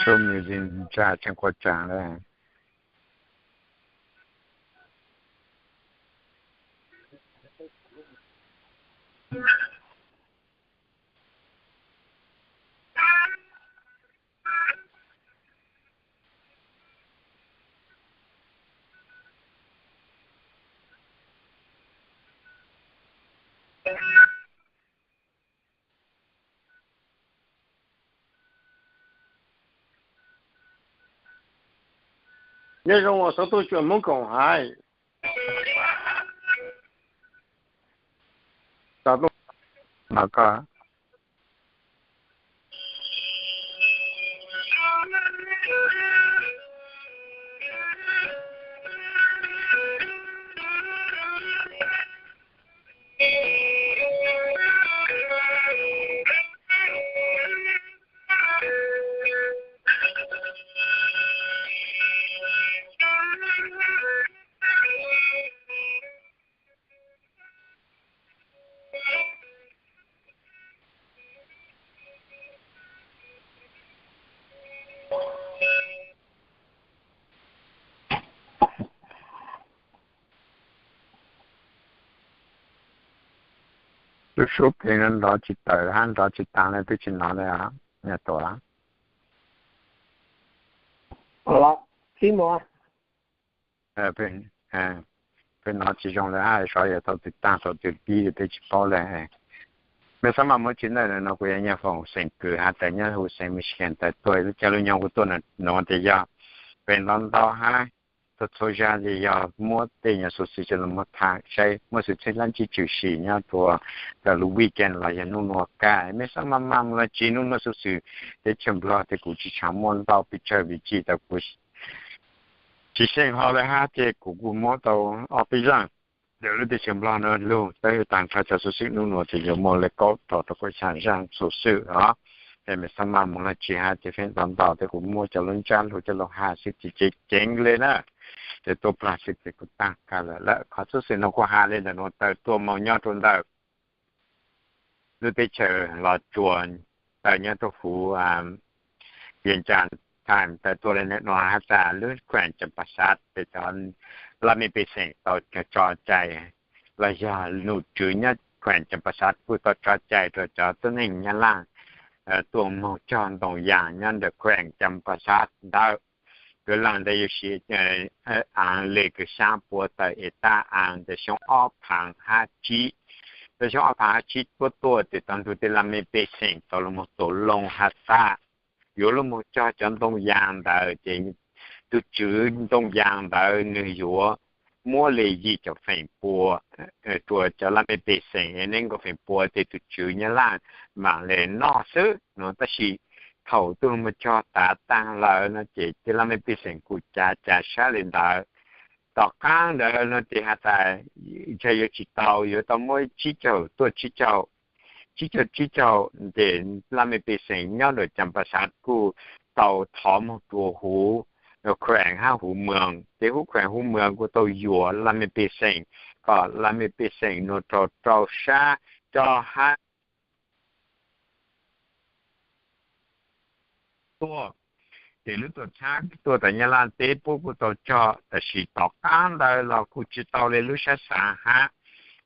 Sub music ntsa tseem quaj tsaag le. Nyob zoo os, xov tooj tsuam Hmoob Koom Haiv. Tau tuaj no koj. Lub suab plig no nrov tsis tawm hab nrov tsis taag le, twb tsis hnov le, Nyaj Tuam. Peb hnov tsis zoo le hab, xyov yog thaum twg taag thaum twg pib peb tsis paub le. Mej xab maj muab tsis ntawm no kuv yog Nyaj Foom xeem Kws has tas nyob huv xeev Michigan tas tuaj lub caij lub nyoog kuv tuaj nuav tas yog peb ntau ntau hab txhua txhua zag tas yog muab tej nyuas xuv xwm coj lug muab tham saib muaj xwm txheej dlaab tsi tshwm sim nyob rua lub weekend los yog nub nua kag. Mej xab maj maj mus los tsis nub nua xuv xwm teb chaws Nplog tas kuv tsis tshua muaj ntau pes tsawg vim tsi tas kuv tsis xyeej hlo le hab ces kuv kuj muab tau ob peb zaaj ntawm lub teb chaws Nplog no lug teb taag nrho cov xuv xwm nub nua tas yuav muaj le kaum rau rau kaum xya zaaj xuv xwm os. Es mej xab maj mus los tsis hab ces feem ntau ntau tas kuv muab cov lub ntsab lug coj lug has xwb ces ceev ceev le na. Ces tuaj plag xwb ces kuv taag kag lawm lawm. Qhov xuv xwm no kuv has le ntawm nuav tas tuaj moog nyob rua ntawm lub teb chaws Los Tsuas, tas nyob rua huv Vias Cas Times tas tuaj le ntawm nuav has tas lub khueem Cas Pas Xav tas cov laj mej pej xeem tau tso cai los yog nom tswv nyob khueem Cas Pas Xav kuj tau tso cai rua cov tuab neeg Nyab Laj tuaj moog cog ntoo yaas nyob ntawm khueem Cas Pas Xav ntawd. Kws laag ntawd yuav siv aav le kws xyaab pua tawm es tag aav ntawm xyoo ob phaav hab tsib. Tau xyoo ob phaav hab tsib puab tuaj tes tau nrug tej laj mej pej xeem tau lug moog tus loo has tas yuav lug moog cog cov ntoo yaas ntawd ces tug tswv ntoo yaas ntawd nwg yuav muab le yim caum feem pua rua cov laj mej pej xeem, nees nkaum feem pua tes tug tswv Nyab Laj maam le noj xwb no. Tab sis thaum tug lug moog cog tav taag lawm no ces tej laj mej pej xeem kuj cav cav sab le ntawd. Tom qaab ntawd no tes has tas ntshe yuav tsis tau, yuav tau muab tsib caug tuaj tsib caug, tsib caug tsib caug tes laj mej pej xeem nyob ntawm Cas Pas Xav kuj tau thov moog rua huv khueem hab huv moos, tes huv khueem huv moos kuj tau yuam laj mej pej xeem kom laj mej pej xeem nua rau rau sab coj hab tuaj. Ces lub tuam txhab tuaj tas Nyab Laj teb puab kuj tau cog, tab sis tom qaab ntawd los kuj tsis tau le lub sab xaav hab,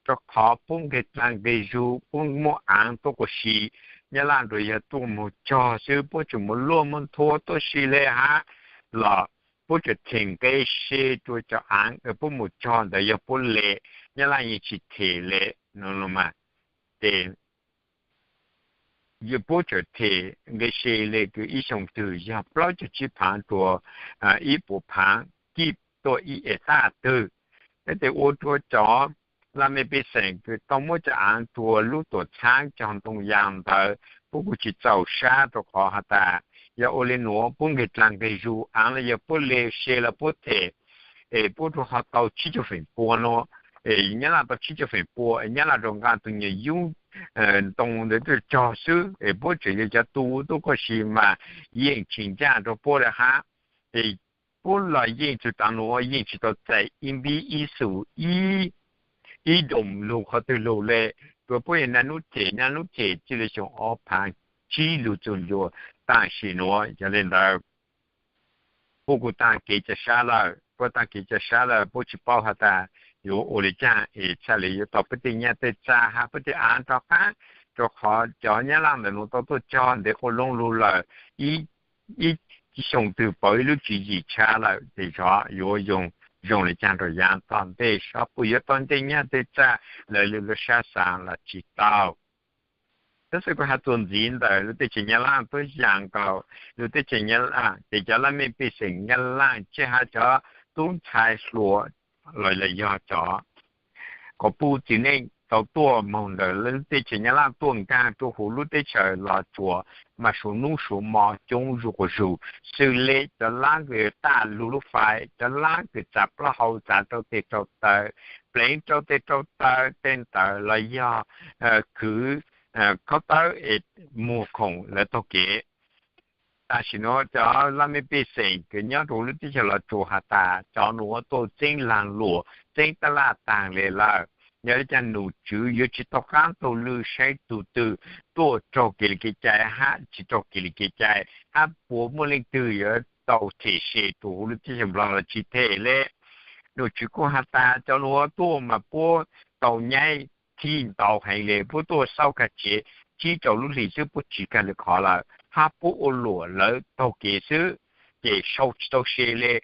rua qhov puab nqeg dlaag nqeg zug, puab muab aav tuaj kuas si, Nyab Laj nrua yog tuaj moog cog xwb, puab tsuas muab luaj muab nthuav tuaj si le hab los puab tsuas them nqe se rua cov aav puab mus cog ntawd yog puab le, Nyab Laj yeej tsis them le no mas. Ces puab tsuas them nqe se le kws ib xyoo twg yog plaub caug tsib phaav rua ib puas phaav kib tuaj ib hectare twg. Tes ua rua cov laj mej pej xeem kws tau muab cov aav rua lub tuam txhaab cog ntoo yaa ntawd puab kuj tsi txaus sab rua qhov has tas yog ua le nuav puab nqeg dlaag nqeg zug aav los yog puab le se los puab them es puab rua ho tau tsib caug feem pua nuav, es Nyab Laj tau tsib caug feem pua es Nyab Laj rua nqaa tug nyuas yub ntoo ntawd tuaj cog xwb es puab tseem yog cov tu tuaj kuj si mas yeej tsis ncaaj rua puab le hab. Es puab los yeej txug taav nuav yeej tsis tau txais ib npib ib xu ib doos lug qhov twg lug le, rua puab yog naj nub cem naj nub cem txij le xyoo ob phaav tsib lug txug ncua taam sim nuav. Yog le ntawd puab kuj taag kev ca sab lawm, puab taag kev ca sab lawm puab tsis paub has tas yuav ua le caag es txhaj le yuav tau puab tej nyaj tej txag hab puab tej aav rov qaab, rua qhov cov Nyab Laj ntawm nuav tau tuaj cog ntev quas loob lug lawm ib xyoo twg pauv ib lub tswv yim tshav lawm tes xyov yuav zoo le caag rua yaav tom ntej, xyov puas yuav tau tej nyaj tej txag lawv le lub sab xaav los tsis tau. Tab sis kuv has txuas ntxiv ntawm lub teb chaws Nyab Laj tuab yaa nkaus, lub teb chaws Nyab Laj ces cov laj mej pej xeem Nyab Laj tsis has cov tub ntxhais hluas los yog cov kom puj txiv neej tau tuaj moog ntawm lub teb chaws Nyab Laj tuaj nkaag rua huv lub teb chaws Los Tsuas mas suav nub suav mo coob zuj quas zug, xws le cov laab kws taj lug lub fais, cov laab kws txav plaub hau txav rau tes rau taw, pleev rau tes rau taw tej ntawd los yog khwv khaub tawb es muag khoom lawv taug kev. Tam sim nuav cov laj mej pej xeem kws nyob rua huv lub teb chaws Los Tsuas has tas cov nuav tuaj txeeb laag luam txeeb tab laj taag le lawm. Yog le caag num tswv yuav tsis tau qaab taug lw saib tug twg tuaj raug kev le kev cai hab tsis raug kev le kev cai hab puas muaj leej twg yuav tau them se rua huv lub teb chaws Nplog los tsis them le. Num tswv kuj has tas cov nuav tuaj mas puab tau nyaib thij ntau heev le, puab tuaj xauj kag tsev tsib rau lub hlis xwb puab tsis kag le qhov lawm hab puab ua luam lawv taug kev xwb, ces sau tsis tau se le.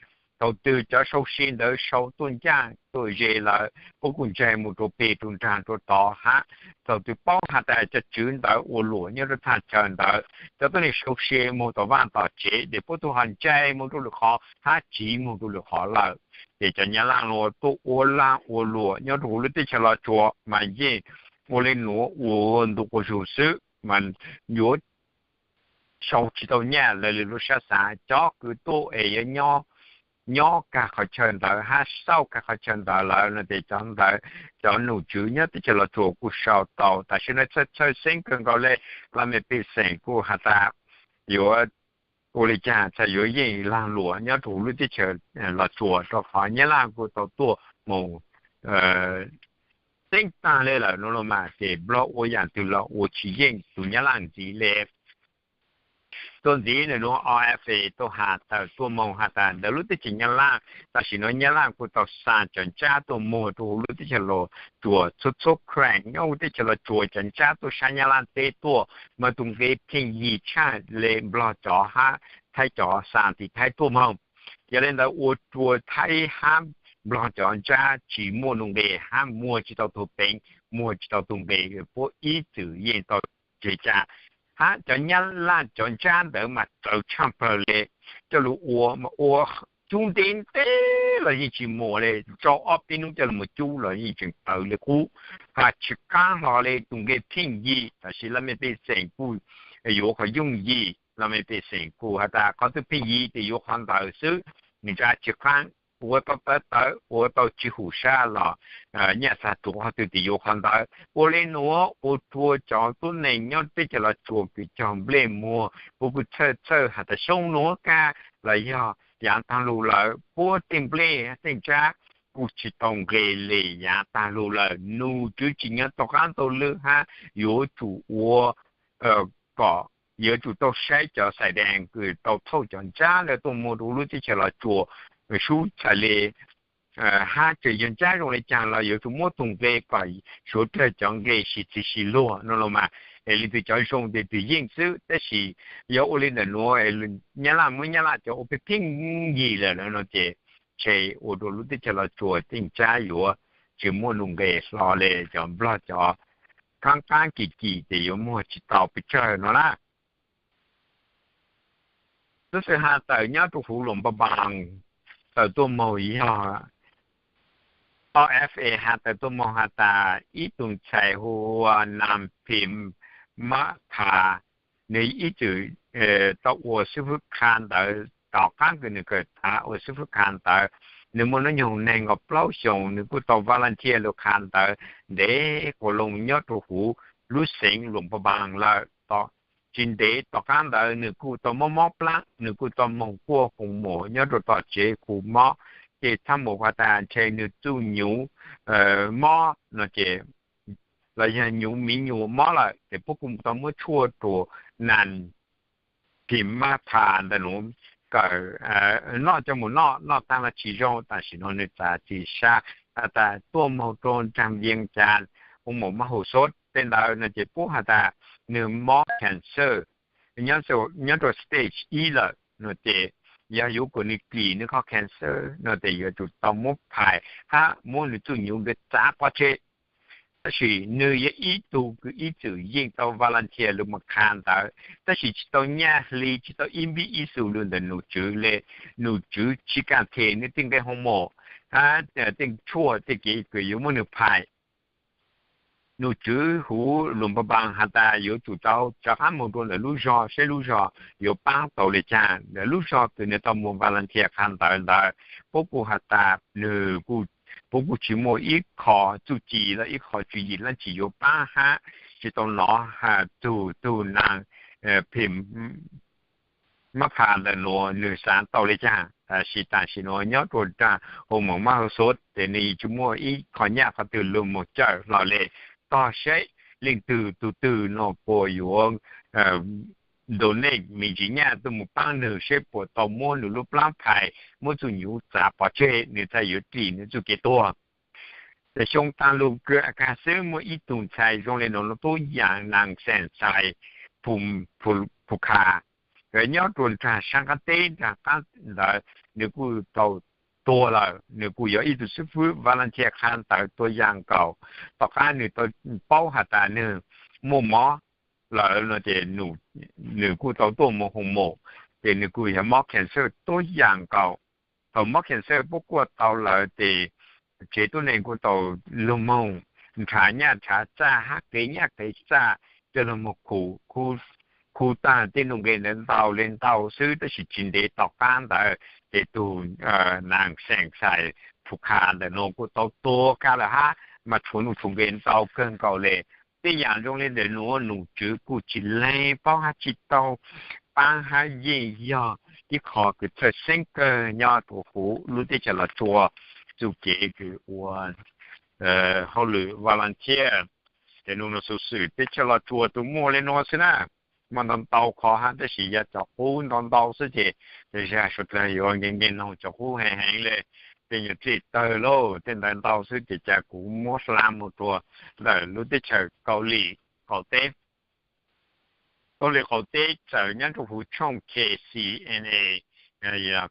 Thaum twg cov sau se ntawd sau tuaj ncaaj tuaj ze lawm puab kuj ntsaig moog rua peg rua nraag rua tod hab. Thaum twg paub has tas cov tswv ntawd ua luam nyob rua thaj chaw ntawd, cov tuab neeg sau se moog tom vaaj tom tsev ces puab tug ho ntsaig moog rua lwm qhov hab tsiv moog rua lwm qhov lawm. Ces cov Nyab Laj nuav tuaj ua laag ua luam nyob rua huv lub teb chaws Los Tsuas mas yeej ua le nuav ua ntu quas zug xwb mas yuav sau tsis tau nyaj lawv le lub sab xaav. Cov kws tuaj es yuav nyob kag qhov chaw ntawd hab xauj kag qhov chaw ntawd lawm no ces cov ntawd cov num tswv nyob teb chaws Los Tsuas kuj sau tau. Tam sim nuav txhawj txhawj xeeb kawg nkaus le, laj mej pej xeem kuj has tas yuav ua le caag txhaj yuav yeej laag luam nyob rua huv lub teb chaws Los Tsuas rua qhov Nyab Laj kuj tau tuaj moog txeeb taag le lawm no los mas ces Nplog ua yaam twg los ua tsis yeej tug Nyab Laj ntxiv le. Tuaj ntxiv ntawm nuav O F A tuaj has tawm tuaj moog has tas ntawm lub teb chaws Nyab Laj tam sim nuav Nyab Laj kuj tau xa cov ntsab tuaj muag rua huv lub teb chaws Los Tsuas txhua txhua kheej nyob huv teb chaws Los Tsuas cov ntsab tuaj sab Nyab Laj teb tuaj mas tus nqe pheej yig tshaj le Nplog cov hab Thaib cov xa tim Thaib tuaj moog. Yog le ntawd ua rua Thaib hab Nplog cov ntsab tsis muaj nuj nqes hab muag tsis tau tug peev, muag tsis tau tug nqes, puab ib txwm yeej tau tsev ca. Hab cov Nyab Laj cov ntsab ntawd mas txawv tshaj plawg le, coj lug ua mas ua cub ntev ntev los yeej tsis muag le, rau ob peb nub coj lug mus cub los yeej tseem tawv le qub, ha tsis qaab hlo le, tus nqe pheej yig. Tam sim laj mej pej xeem kuj yuav qhov yooj yim, laj mej pej xeem kuj has tas qhov twg pheej yig ces yuav qhov ntawd xwb, nws ntsab tsis qaab, ua tau tawv tawv ua tau tsis hum sab los nyaj txag tuav qhov twg ces yuav qhov ntawd. Ua le nuav ua rua cov tuab neeg nyob teb chaws Los Tsuas kws cog nplej muag puab kuj txhawj txhawj has tas xyoo nuav kag los yog yaav taag lug lawm puab tej nplej tej ntsab kuj tsis tau nqes le, yaav taag lug lawm, num tswv tsis nyob tau qaab tau lwm hab yuav tsum ua kom yuav tsum tau saib cov xais dees kws tau thauj cov ntsab lawv tuaj muag rua lub teb chaws Los Tsuas sub txhais le hab tseem yog ntsab zoo le caag los yuav tsum muab tug nqe kom suav dlawg cov nqe sib txwv sib luag no los mas, es leej twg cov zoo tes twg yeej xwb. Tab sis yog ua le ntawm nuav Nyab Laj muab Nyab Laj cov ua pheej pheej yig lawm no ces ntshe ua rua lub teb chaws Los Tsuas tej ntsab yuav tsis muaj nuj nqes hlo le, cov Nplog cov qaab qaab kim kim ces yuav muag tsis tau pes tsawg no na. Xov xwm has tawm nyob rua huv Luam Npaj Npaas tawm tuaj moog yog R F A has tawm tuaj moog has tas ib tug ntxhais hu ua Nam Phim Mab Pha, nws ib txwm tau ua xib fwb qha ntawv, tom qaab kws nws kawm tau ua xib fwb qha ntawv, nws muaj nub nyoog neeg nkaum plaub xyoos, nws kuj tau volunteer lug qha ntawv ntev quas loo nyob rua huv lub xeev Luam Pha Npaas lawm. Tsis ntev tom qaab ntawd nws kuj tau mob mob plaab, nws kuj tau moog kuaj hoo mum nyob rua tom tsev khu mob, ces txhaj muaj has tas ntshe nws txuj nyuv mob no ces, los yog nyuv miv nyuas mob lawm ces puab kuj tau muab tshuaj rua Nam Phim Mab Pha ntawm nuav kawm, noj coj moog noj, noj taag los tsis zoo, tam sim nuav nws txav txim sab has tas tuaj moog rua nraag Vias Cas, hu mum mab hu xov tej ntawd no ces puab has tas nws mob cancer nyob rua stage ib lawm no ces, yog yuav kuas nws dim nws qhov cancer no ces yuav tsum tau muab phais hab muab nws txuj nyuv ntawd txav pov tseg. Tab sis nws yog ib tug kws ib txwm yeej tau volunteer lug moog qha ntawv, tab sis tsis tau nyaj hli, tsis tau ib npib ib xu lug ntawm num tswv le. Num tswv tsis kaam them nws tej nqe hoo mum hab tej tshuaj tej kev kws yuav muab nws phais. Num tswv huv Luam Pha Npaas has tas yuav tsum tau rov qaab moog rua ntawm lub zog seb lub zog yuav paab tau le caag. Ntawm lub zog kws nws tau moog volunteer qha ntawv ntawd, puab kuj has tas nws, puab kuj tsis muaj ib qho txuj ci los ib qho tswv yim dlaab tsi yuav paab hab tsis tau nov has txug tug Nam Phim Mab Pha ntawm nuav nws xaav tau le caag. Tab sis tam sim nuav nyob rua nraag hu mum mab hu xov ces nws tsis muaj ib qho nyaj qhov twg lug moog cawm hlo le. Tog seb leej twg tug twg no puas yuav donate me ntsis nyaj tuaj moog paab nws seb puas tau muab nws lub plaab phais, muab txuj nyuv txav pov tseg, nws txhaj yuav dim nws txuj kev tuag. Ces xyoo taag lug kag xwb muaj ib tug ntxhais zoo le nuav, nws tub yaam Nam Xeem Xais Phu Kha, nyob rua nraag saab qaab teb nraag qaab ntawd, nws kuj tau tuag lawm. Nws kuj yog ib tug xib fwb volunteer qha ntawv tuab yaam nkaus. Tom qaab nws tau paub has tas nws muaj mob lawm no ces nws kuj tau tuaj moog hu mum, ces nws kuj yog mob cancer tuab yaam nkaus. Thaus mob cancer puab kuaj tau lawm ces tsev tuab neeg kuj tau lug moog nrhav nyaj nrhav txaj hab qev nyaj qev txaj coj lug moog khu, khu taag tej nuj nqe ntawd ntau le ntau xwb, tab sis tsis ntev tom qaab ntawd ces tug Nam Xeem Xais Phu Kha ntawm nuav kuj tau tuag kag lawm hab mas tshuav nuj tshuav nqe ntau kawg nkaus le. Tej yaam zoo le ntawm nuav num tswv kuj tsis leeg paub hab tsis tau paab hab yeej yog ib qho kws txhawj xeeb kawg nyob rua huv lub teb chaws Los Tsuas txuj kev kws ua hauj lwm volunteer. Ces nug nug xuv xwm teb chaws Los Tsuas tsuas muaj le nuav xwb na. Muaj ntau ntau qhov hab tab sis yog cov qub ntau ntau xwb ces tej zag suav dlawg yuav nkees nkees noog cov qub heev heev le. Tej nyuag txij tawg lauj, tej ntawd ntau xwb ces cas kuv muab hla mus rua ntawm lub teb chaws Kaus Lim qaum teb. Kaus Lim qaum teb txawm nyob rua huv tshooj K C N A,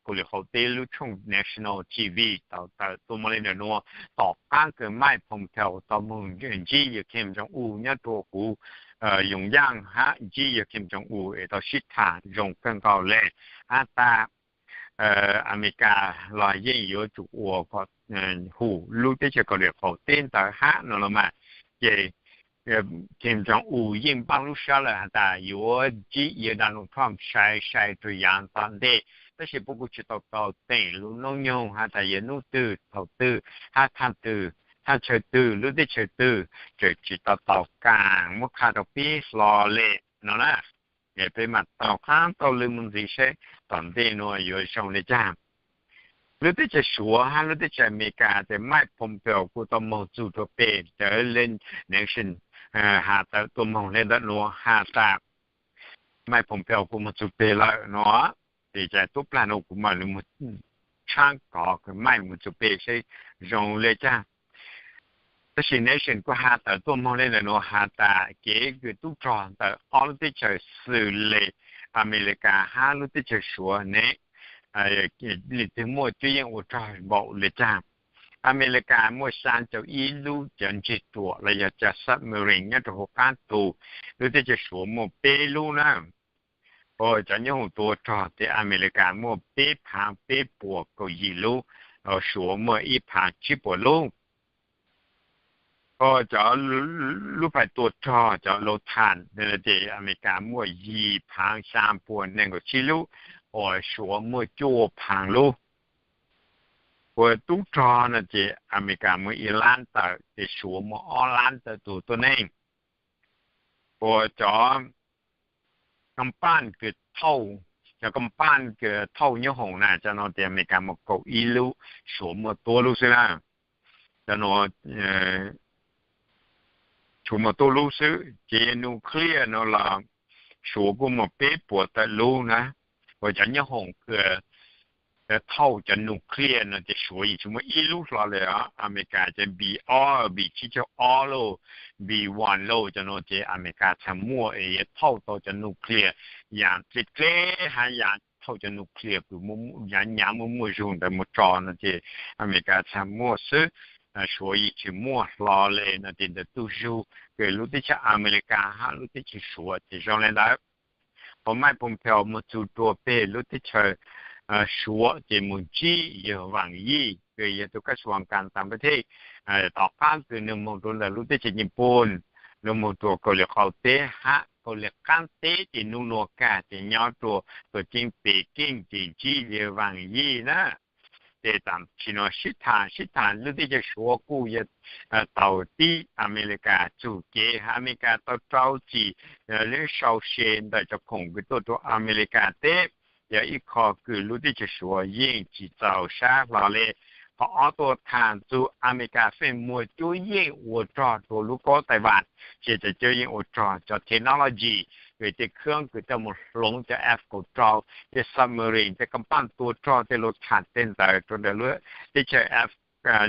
Kaus Lim qaum teb lub tshooj national T V tau tawm tuaj moog le ntawm nuav, tom qaab kws Mike Pompeo tau moog ntsib yawg Kim Jong Un nyob rua huv Pyongyang hab ntsib yawg Kim Jong Un es tau sib tham zoo kawg nkaus le. Hab tas Amelikas los yeej yuav tsum ua kom hum lub teb chaws Kaus Lim qaum teb ntawd hab no los mas, ces Kim Jong Un yeej npaaj lub sab lawm has tas yuav ntsib yawg Donald Trump sai sai rua yaav tom ntej, tab sis puab kuj tsis tau tau teem lub noob nyoog has tas yog nub twg thaus twg hab thaaj twg, thaaj chaw twg lub teb chaws twg, tseem tsis tau tau kaam muab qha rua peb hlo le no na. Peb maam tau qaab tau lw mus ntxiv seb tom ntej nuav yuav zoo le caag. Lub teb chaws Suav hab lub teb chaws Amelikas ces Mike Pompeo kuj tau moog txug rua peg, cov le nation has tawm tuaj moog le ntawm nuav has tas Mike Pompeo kuj moog txug peg lawm no. Ces tub plag nuav kuv maam le moog tshaab kov kws Mike moog txug peg seb zoo le caag. Tab sis nation kuj has tawm tuaj moog le ntawm nuav has tas kev kws tub rog ntawm ob lub teb chaws xws le Amelikas hab lub teb chaws Suav ne, leej twg muaj cuab yeej ua rog npaum le caag. Amelikas muaj xyaa caum ib lub cov ntseg ruam los yog cov submarine nyob rua huv qaab tug, lub teb chaws Suav muaj peb lub na. Cov nyob huv tua rog ces Amelikas muaj peb phaav peb puas kaum yim lub, Suav muaj ib phaav tsib puas lub. Cov lub pais tua rog cov laus thas ces Amelikas muaj yim phaav xyaa puas nees nkaum tsib lub, uas Suav muaj cuaj phaav lub. Uas tub rog no ces Amelikas muaj ib lab tawm ces Suav muaj ob lab tawm tus tuab neeg. Uas cov kaaj paaj kws thauj, cov kaaj paaj kws thauj nyob hoom na, cov no ces Amelikas muaj kaum ib lub, Suav muaj tuab lub xwb na. Cov no Suav muaj tuab lub xwb, ces nuclear no los Suav kuj muaj peb puas tawm lub na. Uas cov nyob hoom kws thauj cov nuclear no ces Suav yeej tsis muaj ib lub hlo li os. Amelikas ces B ob, B tsib caug ob lauj, B one lauj, cov no ces Amelikas txhaj muaj es yuav thauj tau cov nuclear, yaam dleb dleb hab yaam thauj cov nuclear kws yav nyav muaj muaj zug ntawd mus tso no ces Amelikas txhaj muaj xwb. Suav yeej tsis muaj hlo li no ces ntawm tug zug kws lub teb chaws Amelikas hab lub teb chaws Suav ces zoo le ntawd. Uas Mike Pompeo moog txug rua peg lub teb chaws Suav ces moog ntsib yawg Vaaj Yij kws yog tug kab suas kas tas pab thej. Tom qaab kws nwg moog rua ntawm lub teb chaws Nyij Pooj, nwg moog rua Kaus Lim Qaum Teb hab Kaus Lim Qaab Teb ces nub nua kag ces nyob rua tuam ceeb Peking ces ntsib yawg Vaaj Yij na. Ces tam sim no sib tham sib tham lub teb chaws Suav kuj yog tau tib Amelikas txug kev, Amelikas tau rau txim lub sau se ntawm cov khoom kws tuaj rua Amelikas teb. Yog ib qho kws lub teb chaws Suav yeej tsis txaus sab hlo le. Qhov ob tuaj tham txug Amelikas feej muag cuab yeej ua rog rua lub kob Taiwan, ces cov cuab yeej ua rog cov technology, kws tej khab kws coj moog hloov cov F kaum rau, tej submarine, tej kaaj paaj tua rog, tej lub tham tej ntawd rua ntawm lub teb chaws,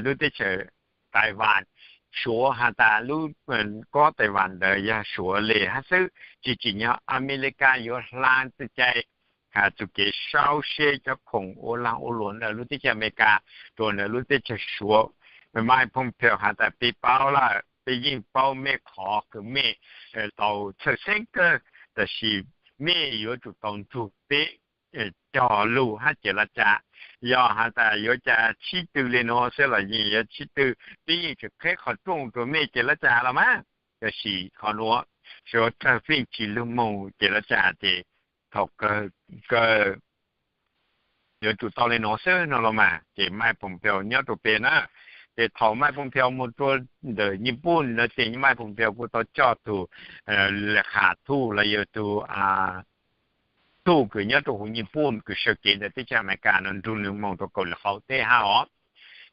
lub teb chaws Taiwan. Suav has tas lub kob Taiwan ntawd yog Suav le hab xwb, tsis tsim nyog Amelikas yuav hla txuj cai, has txug kev sau se cov khoom ua laag ua luam ntawm lub teb chaws Amelikas rua ntawm lub teb chaws Suav. Mike Pompeo has tas peb paub lawm, peb yeej paub mej qhov kws mej tau txhawj xeeb kawg, tab sis mej yuav tsum tau nrug peb cog lug hab ces laj ca. Yog has tas yuav ca txhib tw le nuav xwb los yeej yuav txhib tw, peb yeej tseem qheb qhov rooj rua mej ces laj ca los mas. Tab sis qhov nuav Suav kawg pheej tsis lug moog ces laj ca ces thaum kawg yuav tsum tau le nuav xwb no los mas. Ces Mike Pompeo nyob rua peg na, ces thaum Mike Pompeo moog rua ntawm Nyij Pooj no ces Mike Pompeo kuj tau coj tug le kham thuj los yog tug thuj kws nyob rua huv Nyij Pooj kws sawv kev ntawm teb chaws Amelikas no nrug nwg moog rua Kaus Lim Qaum Teb hab os.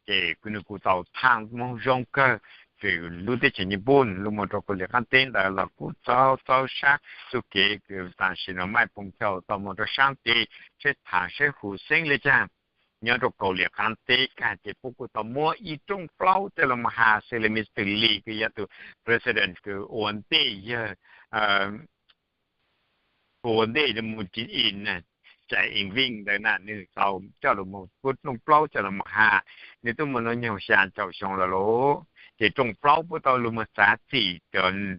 Ces nwg kuj tau thaaj Moob Zoo kawg, ces lub teb chaws Nyij Pooj lug moog rua Kaus Lim Qaab Teb ntawd los kuj txaus txaus sab txuj kev kws tam sim no Mike Pompeo tau moog rua saab teb seb tham seb huv xeeb le caag. Nyob rua Kaus Lim Qaab Teb kag ces puab kuj tau muab ib rooj plaub coj lug moog has xws le Mister Lee kws yog tug president kws ua ntej yawg ua ntej Moon Jae-in, Tsais Ing-wen ntawd na, nwg tau coj lug moog puab rooj plaub coj lug moog has. Nwg tub moog nyoog xyaa caum xyoo lawm lauj, ces rooj plaub puab tau lug moog txav txim rua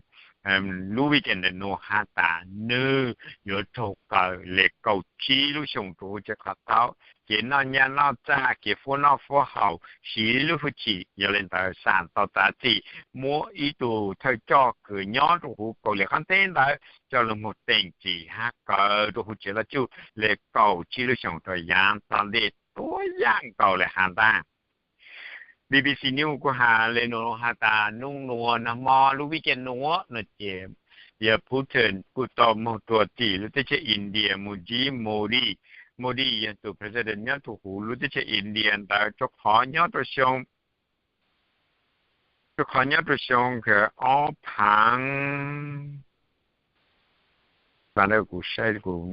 lub weekend ntawm nuav has tas nwg yuav raug kaw le kaum tsib lub xyoo rua huv tsev qhov taub, ces noj nyaj noj txag, kev fuab noj fuab haus, siv lub hwj chim. Yog le ntawd xam tau txav txim muab ib tug thawj coj kws nyob rua huv Kaus Lim Qaab Teb ntawd coj lug moog teem txim hab kaw rua huv tsev loj cuj le kaum tsib lub xyoo rua yaav tom ntej tuab yaaj nkaus le has ntag. B B C News kuj has le nuav has tas nub nuav nag hmo lub weekend nuav no ces yawg Putin kuj tau moog rua tim lub teb chaws India moog ntsib Modi. Modi yog tug president nyob rua huv lub teb chaws India ntawd rua qhov nyob rua xyoo, rua qhov nyob rua xyoo ob phaav, kuv saib kuv,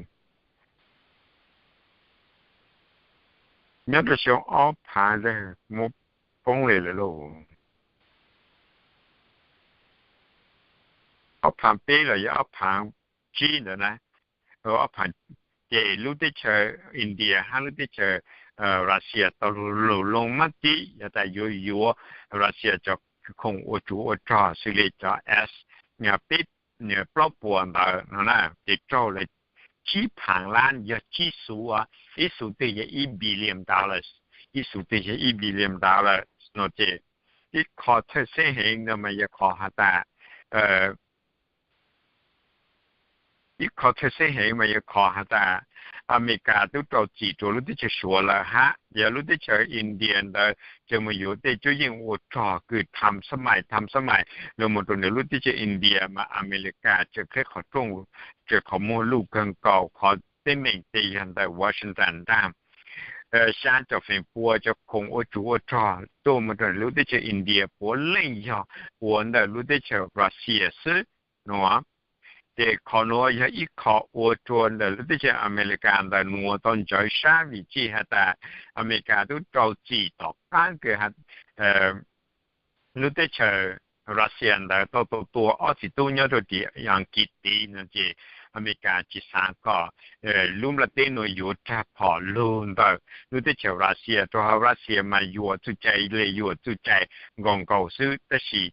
nyob rua xyoo ob phaav, muab poob le lawm lauj, ob phaav peb los yog ob phaav tsib ntawd na, ob phaav, ces lub teb chaws India hab lub teb chaws Russia tau lug lug loo mab txib yog tas yuav yuav Russia cov khoom ua tsuv ua rog xws le cov S peb, plaub puas ntawd no na, ces raug le tsib phaav lab, yog tsib xuv, ib xuv twg yog ib billion dollars, ib xuv twg yog ib billion dollars no ces Ib qho txhawj xeeb heev no mas yog qhov has tas, ib qho txhawj xeeb heev mas yog qhov has tas Amelikas twb rau txim rau lub teb chaws Suav lawm hab, yog lub teb chaws India ntawd tseem mus yuav tej cuab yeej ua rog kws tham xab mais tham xab mais los mus rau ntawm lub teb chaws India mas Amelikas tseem qheb qhov rooj, tseem qhov muag luj kawg nkaus. Qhov teeb meem tes yog ntawm Washington ntag. Xyab cov feem pua cov khoom ua tsum ua rog tuaj mus rau lub teb chaws India puav leej yog ua ntawm lub teb chaws Russia xwb no. Ces qhov nuav yog ib qho ua rua ntawm lub teb chaws Amelikas ntawd nuav tau ntsawv sab vim tsi has tas Amelikas twb rau txim tom qaab kws lub teb chaws Russia ntawd tau tau tua ob txiv tub nyob rau tim Aas kiv tiv no ces Amelikas tsis xaav kom lub nplaj teb nuav yuav rag phom lug ntawm lub teb chaws Russia, rau hauv Russia mas yuam txuj cai le yuam txuj cai nkaus nkaus xwb, tab sis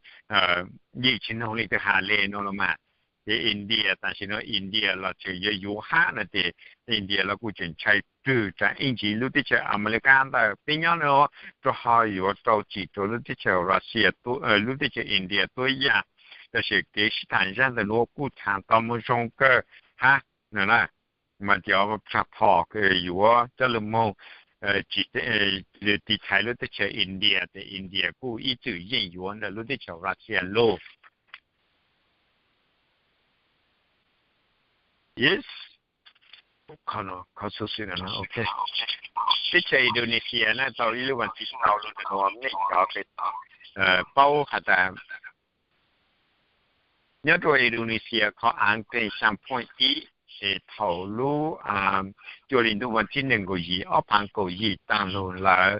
yeej tsis noog leej twg has le no los mas. Ces India tam sim no India los tseem yuav yuav hab no ces India los kuj tseem ntshai rwg tsaam ib ntsis lub teb chaws Amelikas ntawm peb nyob no rau ho yuav rau txim rau lub teb chaws Russia, lub teb chaws India tuab yam. Tab sis kev sib tham zaj ntawm nuav kuj tham tau mus zoo kawg hab no na, mas cov rag phom yuav coj lug moog tiv thaiv lub teb chaws India ces India kuj ib txwm yeej yuav ntawm lub teb chaws Russia lauj. Yes, qhov xov xwm no, ok. Teb chaws Indonesia na tau ib lub vas txi tau lug nua mej cov paub has tas nyob rua Indonesia qhov aav qeeg xyaa phooj ib es thaum lub cuaj hli ntuj vas thib nees nkaum yim ob phav kaum yim taag lug lawm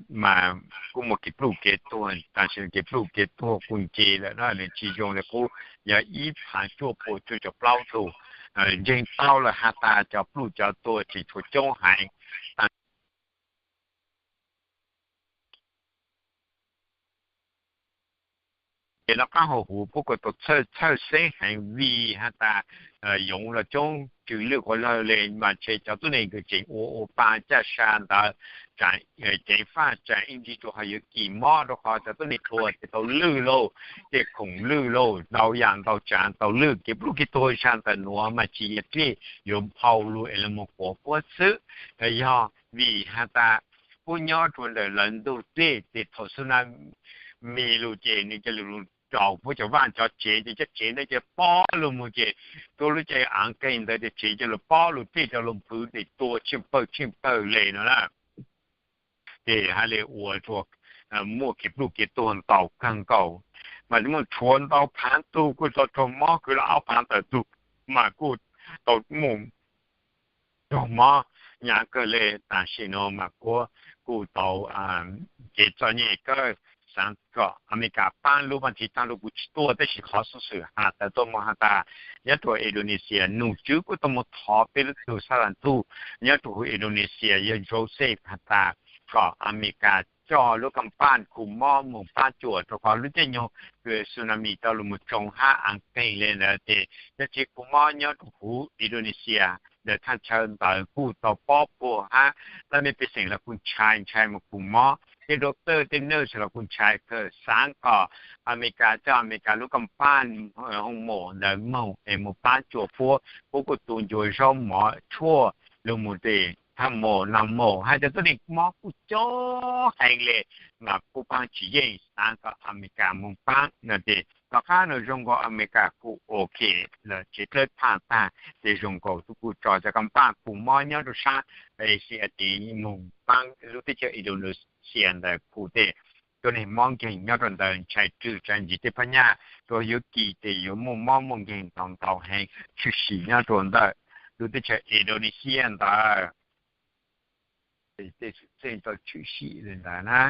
mas kuj muaj kev pluj kev tuag, tam sim no kev pluj kev tuag kuj nce lawm na, nws tsis zoo li qub, yog ib phav cuaj pua cuaj caum plaub tug. Ntseeg tau lawm has tas cov pluj cov tuag tseem tshuav coob heev. Ces nov qaab hauv huv puab kuj tau txhawj txhawj xeeb heev vim has tas yoov los coob tsw lwj quas lawg le mas ntshe cov tuab neeg kws tseem ua ua pa caj sa ntawd tseem ceev faj tseem ib ntsis rua qhov yuav kis mob rua qhov cov tuab neeg hlua ces tau lwj lauj, tej khoom lwj lauj, ntau yam ntau tsaav tau lwj, kev pluj kev tuag zag ntawm nuav mas tsis yog dlej yuav nphau lug es lug moog quav puab xwb, yog vim has tas puab nyob rua ntawm lawv ntug dlej ces thaum tsunami lug ces nws ca lug rau puab cov vaaj cov tsev ces cov tsev ntawd ca pob lug moog ces tuab lub caij aav qeeg ntawd ces tsev ca lug pob lug dlej ca lug nphwv ces tua tsheej pawg tsheej pawg le no na. Ces hab le ua rua muaj kev pluj kev tuag ntau kawg nkaus, mas muaj tshuav ntau phaav tug kuj tau raug mob, kwv lug ob phaav tawm tug mas kuj tau muaj raug mob hnyav kawg le. Tam sim no mas puab kuj tau kev txom nyem kawg, xaav kom Amelikas paab lub vaaj txi taag lug kuj tsis tuaj, tab sis qhov xov xwm has tawm tuaj moog has tas nyob rua Indonesia num tswv kuj tau moog thov peb lub tug xab las ntuj nyob rua huv Indonesia yog Joseph has tas kom Amelikas coj lub kaaj paaj kho mob moog paab cuam rua qhov lub caij nyoog tsunami tau lug moog tsoo hab aav qeeg le ntawd ces cov tsev kho mob nyob rua huv Indonesia ntawm thaaj chaw ntawd kuj tau pob puag hab laj mej pej xeem los kuj ntshai ntshai moog kho mob, tej doctor tej nurse los kuj ntshai kawg, xaav kom Amelikas coj Amelikas lub kaaj paaj hoo mom ntawd moog es moog paab cuam puab, puab kuj tu ncua zaub mov tshuaj lug moog tes thaaj mom naag mom hab cov tuab neeg mob kuj coob heev le, mas puab paab tsis yeej, xaav kom Amelikas moog paab no ces tom qab no zoo nkaus Amelikas kuj ok lawm, tsev dlawb phaaj taag ces zoo nkaus tub kuj tso cov kaaj paaj kho mob nyob rua saab Asia tiv moog paab lub teb chaws Indonesia ntawd kho tej tuab neeg mob nkeeg nyob rua ntawd, ntshai rwg tsaam ntsis tej phab nyaj rua yuav kis tes yuav muaj mob muaj nkeeg ntau ntau heev tshwm sim nyob rua ntawm lub teb chaws Indonesia ntawd. Tej xwm txheej tau tshwm sim le ntawd na.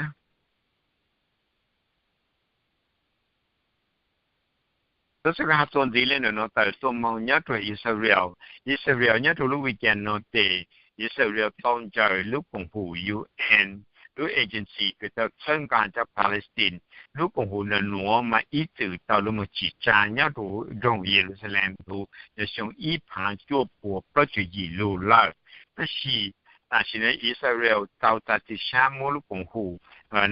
Tub xwb kag has txuas ntxiv le ntawm nuav tawm tuaj moog nyob rua Israel. Israel nyob rua lub weekend nuav tes Israel tau ncaws lub koom haum UN, lub agency kws tau txhawb nqaa cov Palestine. Lub koom haum ntawm nuav mas ib txwm tau lug moog tsim tsaa nyob rua nroog Yeluxalees ntawd yog xyoo ib phav cuaj puas plaub caug yim lug lawm. Tab sis tam sim no Israel tau txav txim sab muab lub koom haum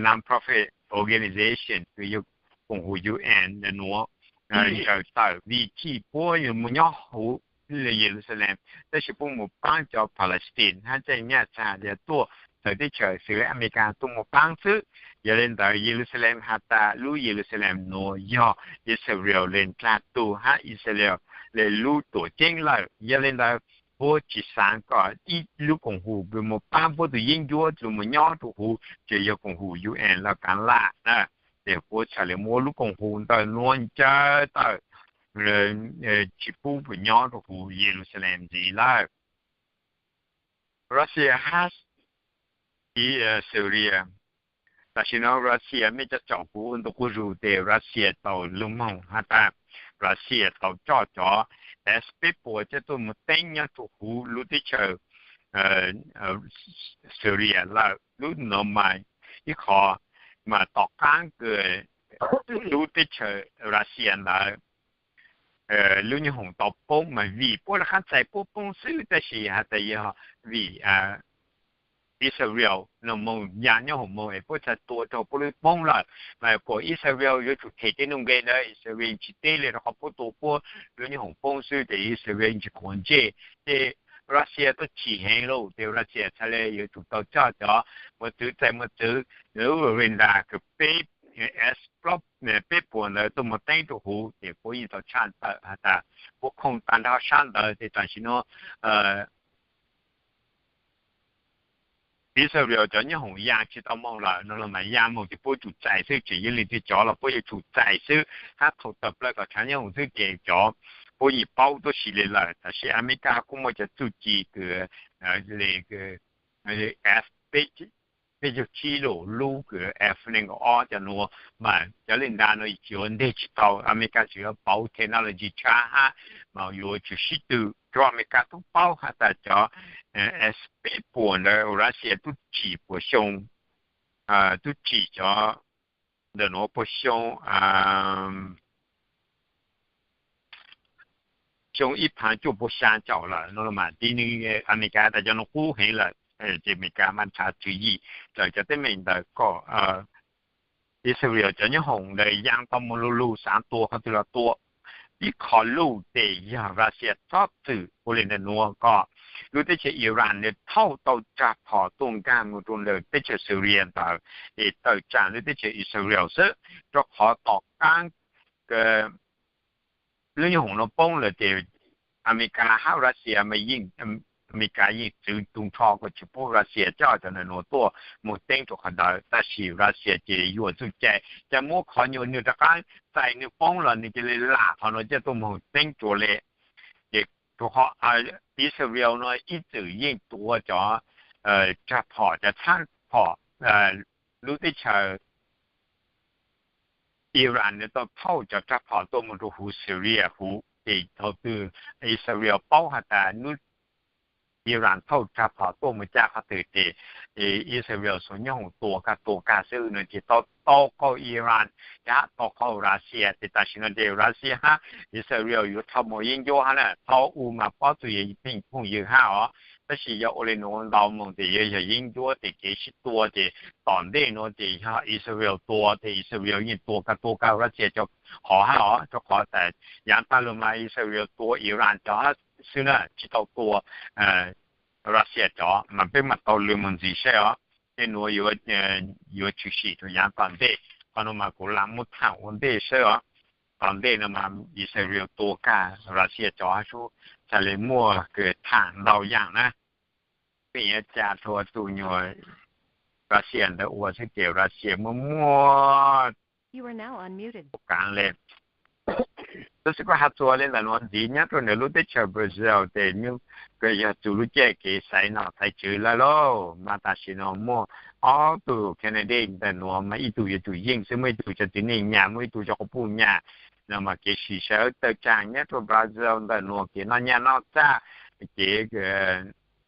non-profit organization kws yog koom huv U N ntawm nuav ntsaws tawm vim tsi puab yuav mus nyob huv Yelusalem, tab sis puab mus paab cov Palestine hab txheej nyaj txag yog tuaj txawv teb chaws xws le Amelikas tuaj mus paab xwb. Yog le ntawd Yelusalem has tas lub Yelusalem nuav yog Israel le nrag tug hab Israel le lub tuam ceeb lawm. Yog le ntawd puab tsi xaav kom ib lub koom huv kws mus paab puab tug yeeb ncuab tug mus nyob rua huv, tsi yog koom huv U N los kav laj na. Ces puab txhaj le muab lub koom huv ntawm nuav ntsaws tawm, tsi pub puas nyob rua huv Yelusalem ntxiv lawm. Russia hab Syria. Tam sim no Russia mej cov tsoom kuv ua ntu quas zug tes Russia tau lug moog has tas Russia tau coj cov F peb puas coj tuaj mus teeb nyob rua huv lub teb chaws Syria lawm. Lub nuav mas ib qho mas tom qaab kws lub teb chaws Russia ntawd lub nyoob hoom tau poob mas vim puab rov qaab txais puab poob xwb, tab sis has tas yog vim Israel no moog ya nyoob hoom moog es puab txhaj tua raug puab lub poob lawm. Mas kuas Israel yuav tsum them tej nuj nqe ntawd, Israel tsi teb le rua qhov puab tua puab lub nyoob hoom poob xwb ces Israel tsi quav ntsej. Ces Russia tuaj chim heev lawm ces Russia txhaj le yuav tsum tau coj cov mos txwv txais mos txwv lub radar kws peb, S peb puas ntawd tuaj mus teeb rua huv ces puab yeej tau tshaj tawm has tas puab khooj tag nrho sab ntawd ces tam sim no Israel cov nyoob hoom ya tsi tau moog lawm no los mas ya moog ces puab tsum txais xwb, tseem yeej le tiag cov los puab yuav tsum txais xwb hab thaum tawm plaws kom tshav nyoob hoom xwb ces cov puab yeej paub tuab si le lawm. Tam sim Amelikas kuj muaj cov txuj ci kws le F peb caug tsib lub, lub kws F nees nkaum ob cov nuav mas cov le nra no yuav nteg tsi tau, Amelikas tseem yuav pauv technology tshab hab mas yuav tsum sib tw. Rua Amelikas tub paub has tas cov F peb puas ntawd Russia tub tsim puas xyoo, tub tsim cov ntawm nuav puas xyoo, xyoo ib phav cuaj puas xya caum lawm no mas tib neeg Amelikas tas cov nuav qub heev lawm. Ces Amelikas mas nrhav tswv yim raws cov teeb meem ntawd kom Israel cov nyoob hoom ntawd yaa tau mus lu lug xaav tua qhov twg los tua. Ib qho luj tes yog Russia txhob txwm ua le ntawm nuav kom lub teb chaws Iran nws thauj tau tsag phom tuaj nkaag mus rua ntawm teb chaws Syria ntawd es tawm tsaam lub teb chaws Israel xwb, rua qhov tom qaab lub nyoob hoom nuav poob lawm ces Amelikas hab Russia mas yeej, Amelikas yeej txwv tu nrho kom tsi pub Russia coj cov ntawm nuav tuaj mus teeb rua qhov ntawd, tab sis Russia ces yuam txuj cai, ca muab qhov nyuas nwg rov qaab txais nwg poob los nwg ca le lam qhov nuav coj tuaj mus teeb rua le. Ces rua qhov Israel nuav ib txwm yeej tuav cov tsag phom, cov txhab phom, lub teb chaws Iran nws tau thauj cov tsag phom tuaj mus rua huv Syria huv, ces thaum twg Israel paub has tas nub Iran thauj tsag phom tuaj mus ca qhov twg ces Israel xuas nyoob hoom tua kag tua kag xwb no ces tau tau qaug Iran, ces hab tau qaug Russia, ces tam sim no ces Russia hab Israel yuav rho mus yeeb ncuab hab na, thaum u mas pob txwv yog phooj ywg hab os. Tab sis yog ua le nuav ntau moog ces yuav yog yeeb ncuab ces kev sib tua ces tom ntej nuav ces yog Israel tua ces Israel yeej tua kag tua kag Russia cov qhov hab os, rua qhov tas yaav tag lug mas Israel tua Iran cov hab xwb na, tsi tau tua Russia cov, mas peb mam tau lug moog ntxiv saib os. Tej nuav yuav tshwm sim rua yaav tom ntej, qhov nuav mas kuv lam muab thaam ua ntej saib os. Tom ntej no mas Israel tua kag Russia cov hab xwb, txhaj le muaj kws thaam ntau yaam na. Peb yuav ca rua tus nyuas Russia ntawd ua xwb ces Russia muaj muaj kaav le. Tab sis kuv has txuas le ntawm nuav ntxiv, nyob rua ntawm lub teb chaws Brazil ces yog txug lub caij kev xaiv nom xaiv tswv lawm lauj, mas tam sim no muaj ob tug candidate ntawm nuav mas ib tug yuav tsum yeej xwb, muaj ib tug cov txiv neej nyam, muaj ib tug cov quas puj nyam no mas kev sim sawv tawm tsaam nyob rua Brazil ntawm nuav kev noj nyaj noj txag, kev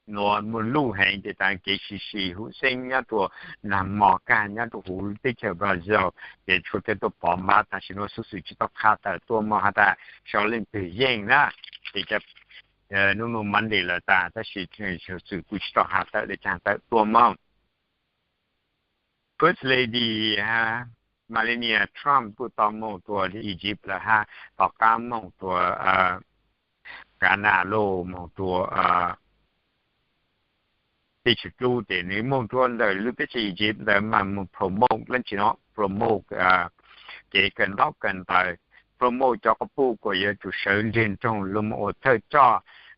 nuav muaj luj heev ces tas kev sim sim huv xeeb nyob rua nag mos kag nyob rua huv teb chaws Brazil ces tshuav tej tuaj pov npab tam sim nuav xuv xwm tsi tau qha tawm tuaj moog has tas sau leej twg yeej na. Ces nub nua Monday lawm tas tab sis xuv xwm kuj tsi tau has tawm le caag tawm tuaj moog. First Lady ha Melania Trump kuj tau moog rua Egypt lawm hab tom qaab moog rua Ghana los moog rua teb chaws dlub, tes nwg moog rua ntawm lub teb chaws Egypt ntawd mas moog promote leej tsi no, promote kev kawm ntaub kawm ntawv, promote cov quas puj kuas yuav tsum sawv ntsug nroog lug moog ua thawj coj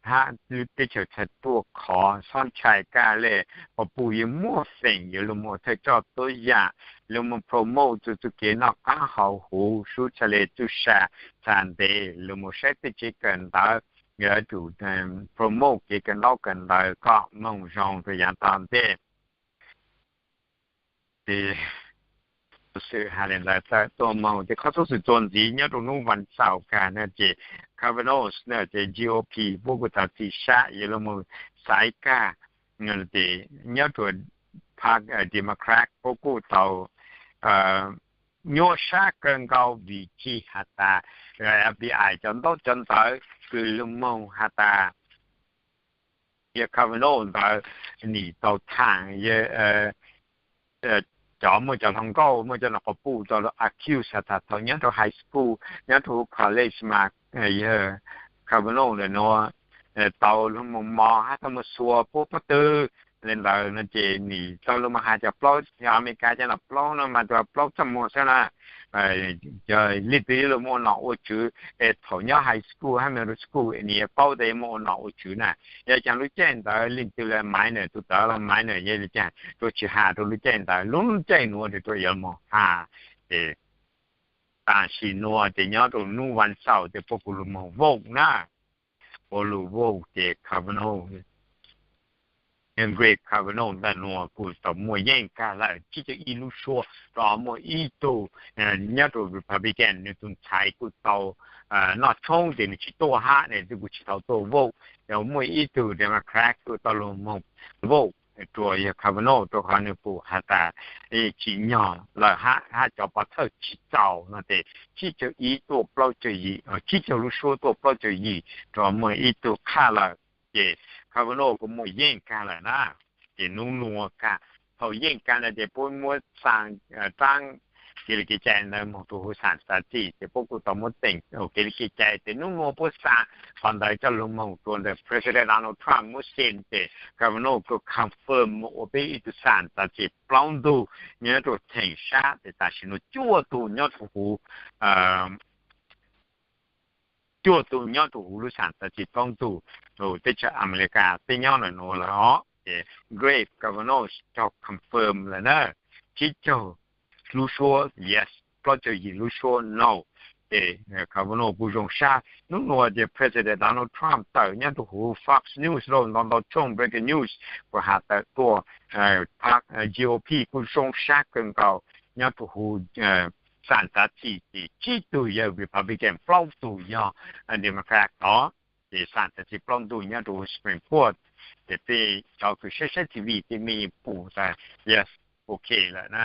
hab lub teb chaws txhaj tuaj khov xob ntshai kag le, quas puj yuav muaj feem yuav lug moog ua thawj coj tuab yaam, lug moog promote txug txuj kev noj qaab haus huv, sub txhaj le txuj sa txhaj ntev, lug moog saib tej tsev kawm ntawv, yuav tsum promote kev kawm ntaub kawm ntawv kom moog zoo rua yaav tom ntej. Tes xwm has le ntawd tawm tuaj moog tes qhov tub xwm txuas ntxiv nyob rua nub vas xaum kag na ces Kavanaugh na ces G O P puab kuj tau txhim sab yuav lug moog xaiv kag, tes nyob rua pab Democrat puab kuj tau nyuaj sab kawg nkaus vim tsi has tas F B I cov ntaub cov ntawv kws lug moog has tas yawg Kavanaugh ntawd nim tau thaam cov muaj cov hluas nkauj muaj cov nom quas puj tau accuse has tas thaum nyob rua high school, nyob rua college mas yawg Kavanaugh ntawm nuav tau lug moog mos hab tau moog xuas puab pob tw le ntawd no ces nim tau lug moog has cov plaub, Amelikas cov nom plaub no mas cov plaub txaj muag xwb na. Leej twg yuav lug moog ua nom ua tswv es thaum nyob high school hab middle school nim yuav paub tas yuav moog ua nom ua tswv na. Yog caag lub caij ntawd leej twg le minor, tug tawv le minor yog le caag rua tsi has rua lub caij ntawd, lub caij nuav rua yuav moog has. Ces tam sim nuav ces nyob rua nub vas xaum ces puab kuj lug moog vote na, puab lug vote ces Kavanaugh, Brett Kavanaugh ntawm nuav kuj tau muaj yeej kag lawm tsib caug ib lub suab rua muaj ib tug nyob rua Republican nwg tug ntxhais kuj tau noj tshoob ces nwg tsi tuaj hab nwg kuj tsi tau tuaj vote. Yog muaj ib tug Democrat kuj tau lug moog vote rua yawg Kavanaugh rua qhov nwg kuj has tas tsim nyog lawm hab cov pov thawj tsi txaus no ces tsib caug ib tuaj plaub caug yim, tsib caug lub suab tuaj plaub caug yim rua muaj ib tug qhaj lawm. Ces Kavanaugh kuj muaj yeej kag lawm na. Ces nub nuav kag, thaum yeej kag na ces puab muab xaa raab kev li kev cai ntawd moog rua huv xaam tav txim ces puab kuj tau muab teem kev li kev cai ces nub nuav puab xaa qhov ntawd coj lug moog rua ntawm President Donald Trump muab sign ces Kavanaugh kuj confirm moog ua peb ib tug xaam tav txim plaub ntug nyob rua theem sab ces tam sim nuav cuaj tug nyob rua huv cuaj tug nyob rua huv lub xaam tav txim plaub ntug rua teb chaws Amelikas peb nyob ntawm nuav lawm os. Ces Brett Kavanaugh raug confirm lawm na, tsib caug lub suab yes, plaub caug yim lub suab no. Ces Kavanaugh kuj zoo sab. Nub nuav ces President Donald Trump tawm nyob rua huv Fox News lauj, ntau ntau tshooj breaking news kuj has tawm tuaj, G O P kuj zoo sab kawg nkaus nyob rua huv xaam tav txim ces tsib tug yog Republican, plaub tug yog Democrat tod. Ces xaam tav txim plaub ntug nyob rua huv Supreme Court. Ces tej cov kws saib saib T V tej mej pum tas yes, ok lawm na.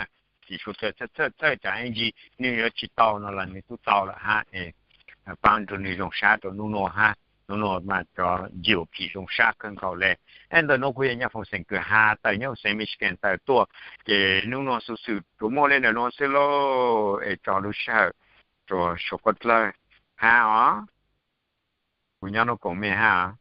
Ces suav kawg txhawj txhawj cov N G nwg yuav tsi tau no los nwg tub tau lawm hab. Paab rua nwg zoo sab rua nub nuav hab, nub nuav mas cov G O P zoo sab kawg nkaus le. Ntawm nuav kuv yog Nyaj Foom xeem kws has tawm nyob huv xeev Michigan tawm tuaj. Ces nub nuav xuv xwm tsuas muaj le ntawm nuav xwb lauj, es tso lub sij hawm rua suav kuab dlawg hab os. Kuv nyob nuav koom mej hab.